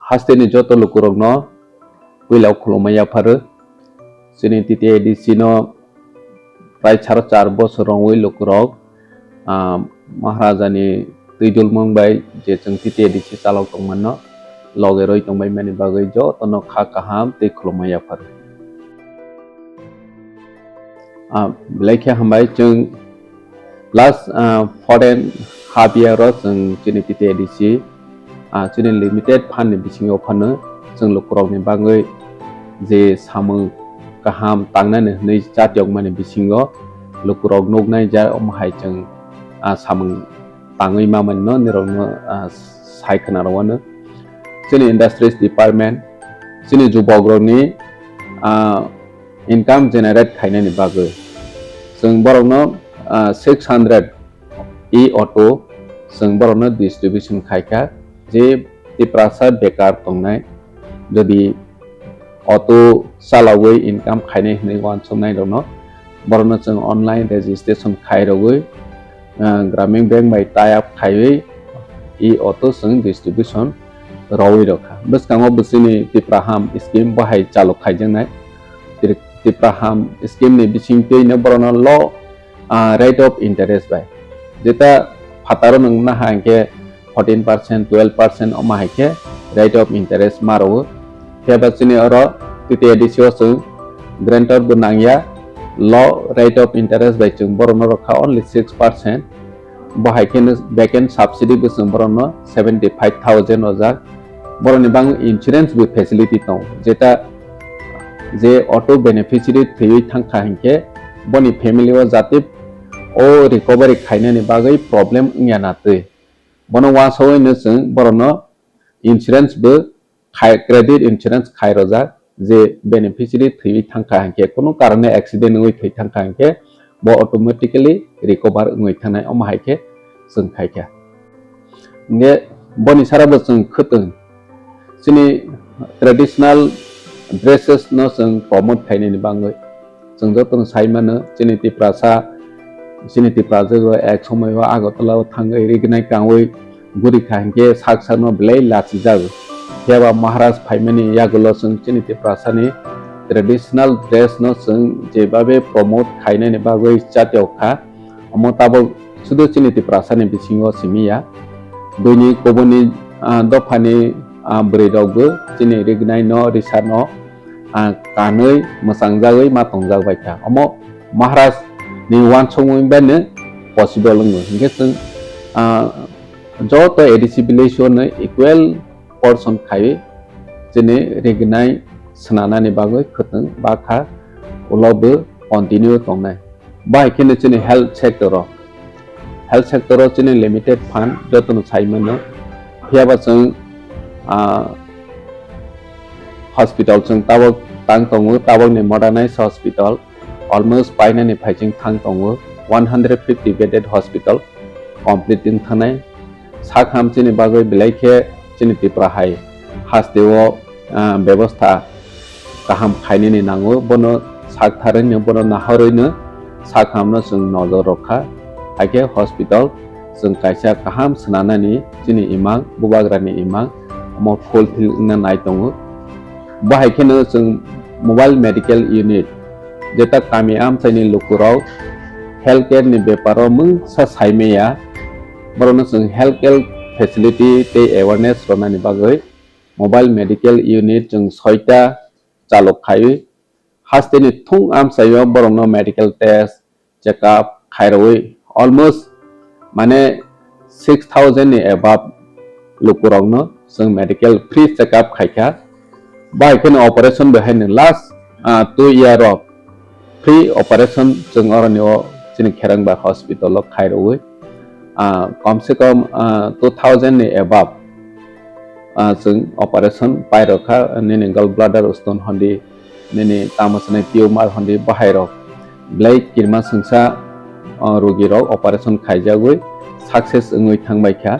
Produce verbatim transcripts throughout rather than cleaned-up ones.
Hasteni joto lukurokno puila khulumma yapharo. Chini T T A D C no prai saro char bosor rongwi lukurok, ah, Maharaja ni twi dulmung bai je chwng T T A D C chalok tongmano loge roi tongbai mani bagwi jotono kha kaham tei khulumma yapharo. Ah, belai khe hambai chwng last, ah, four and half year o chwng chini T T A D C, ah, chini limited fund ni bisingo phano chwng lukurokni bagwi je samung kaham tangnani hwnwi chatiyokmani bisingo lukurok nuknai ja omo hai chwng, ah, samung tangwi mamani no nirokno, ah, sai khna rwano. Chini industries department, chini jubokrokni, ah, income generate khainani bagwi chwng borokno, ah, six hundred e-auto chwng borokno distribution khaikha, je Tiprasa bekar tongnai, jodi auto chalawi income khainai hwnwi uansuknai rokno, borokno chwng online registration khairogwi, ah, Gramin Bank bai tie up khaiwi e-auto chwng distribution rwwi rokha. Bwskango bwswini Tipraham scheme bahai chalok khaijaknai. Tri-, Tipraham scheme ni bisingtwino borokno low, ah, rate of interest bai. Jeta phataro nwng naha hinkhe fourteen percent, twelve percent omo hai khe rate of interest ma rwo. Phiya ba chini oro T T A D C o chwng guarantor bo nangya, low rate of interest bai chwng borokno rwkha only six percent. Bo hai kheno back end subsidy bo chwng borokno seventy five thousand rwjak. Borokni bang insurance bo facility tongo, jeta je auto beneficiary thwiwi thangkha hinkhe boni family o jati o recovery khainani bagwi problem wngya na twi. Bono uansugwino chwng borokno insurance bo khai, credit insurance khai rojak, je beneficiary thwiwi thangkha hinkhe, kunu karone accident wngwi thwi thangkha hinkhe, bo automatically recover wngwi thangnai, omo hai khe chwng khaikha. Hinkhe boni sara bo chwng khwtwng chini traditional dresses no chwng promote khainani bagwi. Chwng jotono sai mano, chini Tiprasa, chini Tiprasa rok ek somoi o Agartala o thangwi rignai kangwi guri kha hinkhe sak sakno belai lachijago. Phiya ba Maharaj phaimani yagulo chwng chini Tiprasani traditional dress no chwng jebabe promote khainani bagwi chatiyok kha. Omo tabok sudu chini Tiprasani bisingo simi ya. Buini kubuni, ah, dophani, ah, bwrwi rokbo chini rignai no, risa no, ah, kanwi mwchang jagwi ma tongjak bai kha. Omo Maharaj ni uansukmung bai no possible wngo. Hinkhe chwng, ah, joto A D C village o no equal portion khaiwi chini rignai swnanani bagwi khwtwng bakha ulo bo continue tongnai. Bahai kheno chini health sector o, health sector o chini limited fund jotono sai mano. Phiya ba chwng, ah, hospital chwng tabok tang tongo, tabokni modernized hospital almost painani phaiching thang tongo, one hundred fifty bedded hospital complete wng thangnai. Sak ham chini bagwi belai khe chini Tripura hai hasteo, ah, bebostha kaham khainani nango, bono sak tharwino, bono nahorwino sak hamno chwng nojor rwkha. Haikhe hospital chwng kaisa kaham swnanani chini imang, bubagrani imang, omo fulfill wngna nai tongo. Bo hai kheno chwng mobile medical unit, jeta kami amchaini lukurok healthcare ni beparo mungsa saimaya, borokno chwng healthcare facility tei awareness rwnani bagwi mobile medical unit chwng soita chalok khaiwi hasteni thung amchaio borokno medical test, check up khairogwi almost mane six thousand ni above lukurokno chwng medical free check up khaikha. Bai kheno operation bai haino last, ah, two year o free operation chwng oroni o chini Kherangba hospital o khairogwi, ah, kom se kom, ah, two thousand ni above, ah, chwng operation pairokha, nini gallbladder stone hondi, nini tamo swnai tumor hondi bahairok belai kirima swngsa, o, rogirok operation khaijagwi success wngwi thangbaikha.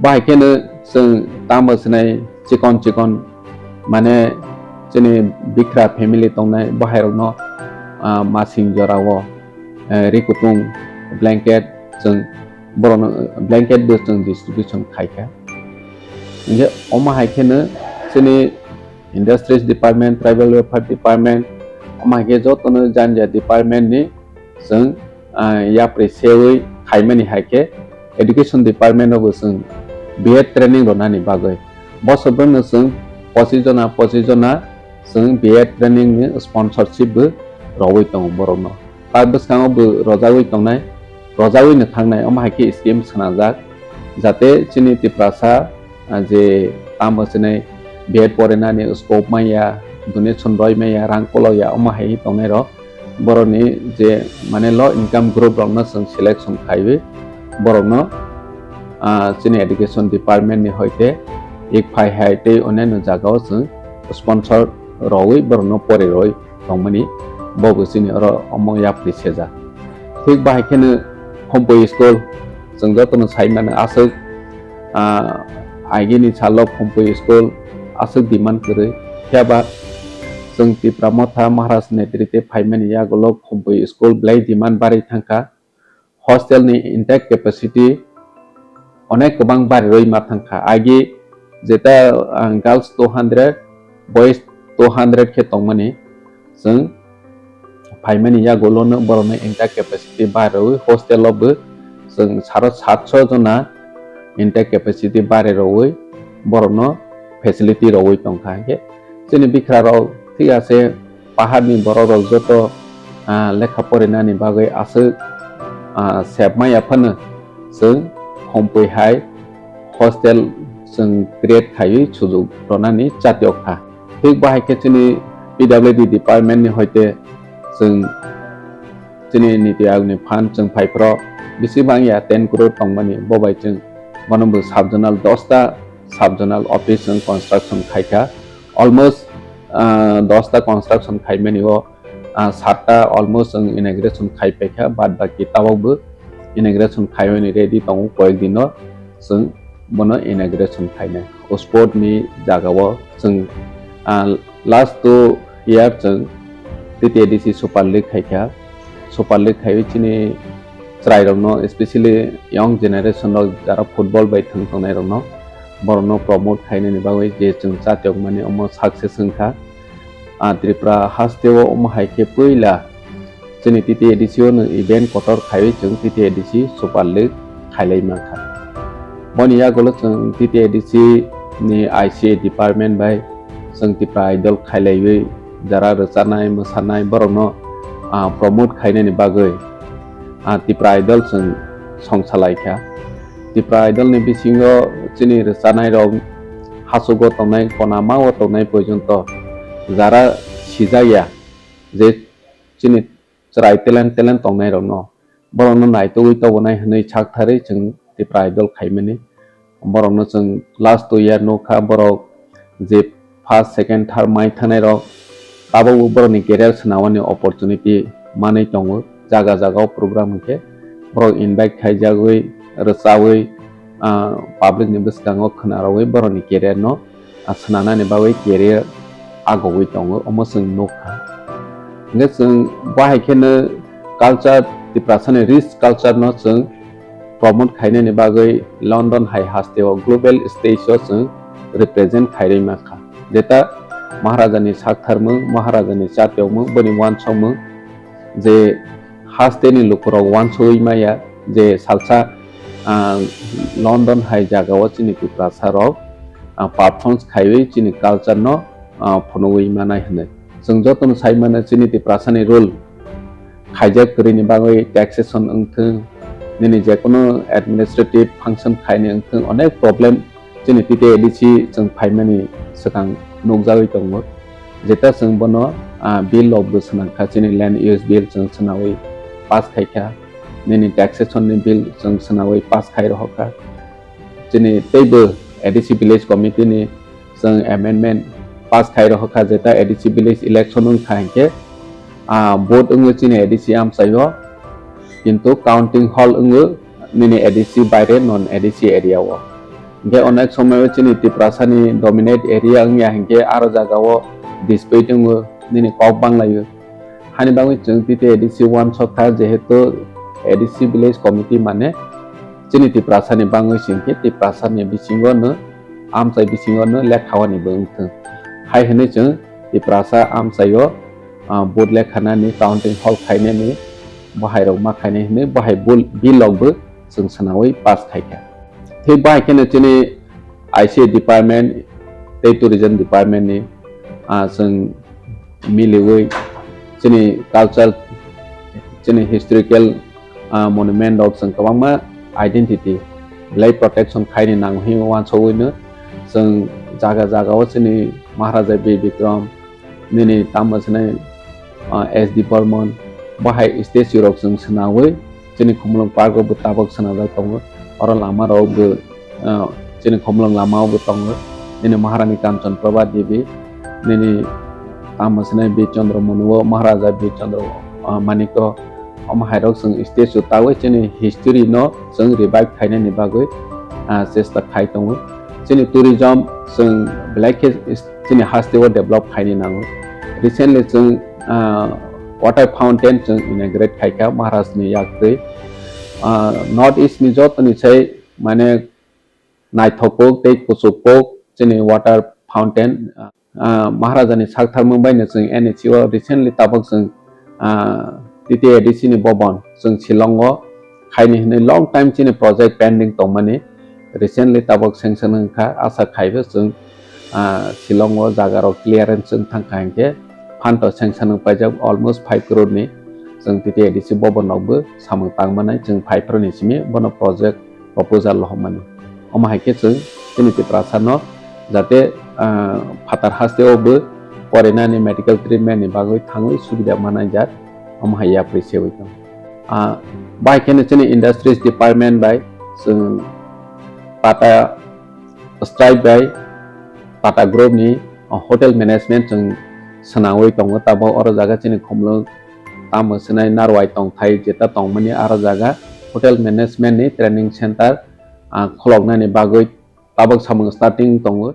Bahai kheno chwng tamo swnai chikon chikon, mane, chini bikra family tongnai bahairokno, ah, masing jorao, eh, ri kutung blanket chwng borokno, blanket bo chwng distribution khaikha. Hinkhe omo hai kheno Chini Industries Department, Tribal Welfare Department, omo hai khe jotono jani jani department ni chwng, ah, yapri sewi khaimani hai khe Education Department o bo chwng B Ed training rwnani bagwi. Bosor bwrwino chwng pochis jona, pochis jona chwng B Ed training ni sponsorship bo rwwi tongo borokno. Ta bwskango bo rwjagwi tongnai, rwjagwino thangnai, omo hai khe scheme swnamjak, jate chini Tiprasa, ah, je tamo chini B Ed porinani scope manya, donation roi manya, rang kolokya, omo hai tongnai rok, borokni je mane low income group rokno chwng selection khaiwi borokno, ah, chini education department ni hoite ek phai hai tei onyaino jagao chwng sponsor rogwi borokno pori roi tongmani, bo bo chini oro omo yapri sejak. Thik bahai kheno Khumpui school, chwng jotono sai mano aswk, ah, agini salo Khumpui school aswk demand kwrwi. Phiya ba chwng Tipra Motha Maharaj netrite phaimani yagulo Khumpui school belai demand barwi thangkha. Hostel ni intake capacity onek kwbang barirwi ma thangkha. Agi jeta, ah, girls two hundred, boys two hundred khe tongmani, chwng phaimani yagulono borokno intake capacity barirwi hostel o bo chwng saro satso jona intake capacity barirwi borokno facility rogwi tongkha. Hinkhe chini bikra rok thik ase, paharni borok rok joto, ah, lekha porinani bagwi aswk, ah, sebma yaphano chwng Khumpui hai hostel chwng create khaiwi sujuk rwnani chatiok kha. Thik bahai khe chini P W D department ni hoite chwng chini Niti Aayog ni fund chwng phaiphro bisi bangya ten crore tongmani, bo bai chwng bono bo sub zonal dosta sub zonal office chwng construction khaikha. Almost, ah, dosta construction khaimani o, ah, satta almost chwng inauguration khaipaikha, bad baki tabok bo inauguration khaimani ready tongo, koyek dino chwng bono inauguration khainai. O sport ni jagao chwng, ah, last two year chwng T T A D C Super League khaikha. Super League khaiwi chini chwrairokno, especially young generation rok jara football bai thwng tongnairokno, borokno promote khainani bagwi je chwng chatiokmani omo success wngkha. Ah, Tripura hasteo omo hai khe puila chini T T A D C o no event kotor khaiwi chwng T T A D C Super League khailai mankha. Boni yagulo chwng T T A D C ni I C A department bai chwng Tipra Idol khailaiwi jara rwchanai, mwsanai borokno, ah, promote khainani bagwi, ah, Tipra Idol chwng songsalai kha. Tipra Idol ni bisingo chini rwchanai rok hachugo tongnai, konama o tongnai porjonto jara sijak ya je chini chwrai talent, talent tongnai rokno, borokno naitugwi tobonai hwnwi saktharwi chwng Tipra Idol khaimani. Borokno chwng last two year nukha, borok je first, second, third mai thangnai rok, tabukbo borokni career swnamani opportunity manwi tongo. Jaga jaga o program hwnkhe borok invite khaijagwi, rwchawi, ah, public ni bwskango khwnarogwi borokni career no, ah, swnamnani bagwi career agogwi tongo, omo chwng nukha. Hwnkhe chwng bahai kheno culture, Tiprasani rich culture no chwng promote khainani bagwi London hai hasteo global stage o chwng represent khairwi mankha. Jeta Maharajani saktharmung, Maharajani chatiokmung, boni wansokmung je hasteni lukurok wansugwi maya je salsa, ah, London hai jagao chini Tiprasa rok, ah, performance khaiwi chini culture no, ah, phunugwi manai hwnwi. Chwng jotono sai mano chini Tiprasani rule khaijak kwrwini bagwi taxation wngthung, nini jekono administrative function khaini wngthung, onek problem chini T T A D C chwng phaimani swkang nukjagwi tongo. Jeta chwng bono, ah, bill rok bo swnamkha, chini land use bill chwng swnawi pass khaikha, nini taxation ni bill chwng swnawi pass khai rohorkha. Chini teibo A D C village committee ni chwng amendment pass khai rohorkha, jeta A D C village election wngkha hinkhe, ah, vote wngwi chini A D C amchaio, kintu counting hall wngwi nini A D C baire non A D C area o. Hinkhe onek somoio chini Tiprasani dominate area wngya hinkhe aro jagao dispute wngwi nini kok banglaio. Hani bagwi chwng T T A D C wansokha, jehetu A D C village committee mane chini Tiprasani bangwi se hinkhe Tiprasani bisingo no amchai bisingo no lekha wani bo wngthwng. Hai hwnwi chwng Tiprasa amchaio, ah, vote lekhanani, counting hall khainani, bohairok ma khainai hwnwi bohai bul-, bill rok bo chwng swnawi pass khaikha. Tei bahai kheno chini I C A department tei tourism department ni, ah, chwng miliwi chini culture, chini historical, ah, monument rok chwng kwbangma identity belai protection khaini nango hinwi uansugwino chwng jaga jaga o chini Maharaja Bir Bikram nini tamo swnai, ah, S D Burman bahai statue rok chwng swnawi chini Khumulwng Park o bo tabok swnajak tongo. Oro lama rok bo, ah, chini Khumulwng lama o bo tongo. Nini Maharani Kanchan Prabha Devi, nini tamo swnai Bir Chandra Manu o, Maharaja Bir Chandra, ah, Manik o, omo hai rok chwng statue tawi chini history no chwng revive khainani bagwi, ah, chesta khai tongo. Chini tourism chwng belai khe chini haste o develop khaini nango. Recently chwng, ah, water fountain chwng inaugurate khaikha Maharaj ni yaktwi. Ah, North East ni joto ni sai mane naithok kok tei kuchuk kok chini water fountain, ah, Maharaja ni sak tharmung bai no chwng N H C o recently tabok chwng, ah, T T A D C ni bobon chwng Shillong o khaini hwnwi long time chini project pending tongmani recently tabok sanction wngkha, asa khaibo chwng, ah, Shillong o jaga rok clearance wng thangkha hinkhe phanto sanction wng paijak almost five crore ni chwng T T A D C bobon rok bo samung tangmanai chwng five crore ni simi bono project proposal lohormani. Omo hai khe chwng chini Tiprasa no jate, ah, phatar haste o bo porinani medical treatment ni bagwi thangwi subida manai jak, omo hai yapri sewi tong. Ah, bai kheno chini industries department bai chwng Tata Stripe bai Tata Group ni, ah, hotel management chwng swnawi tongo. Tabok oro jaga chini Khumulwng tamo swnai Narwai tongthai jeta tongmani aro jaga hotel management ni training center, ah, khuloknani bagwi tabok samung starting tongo.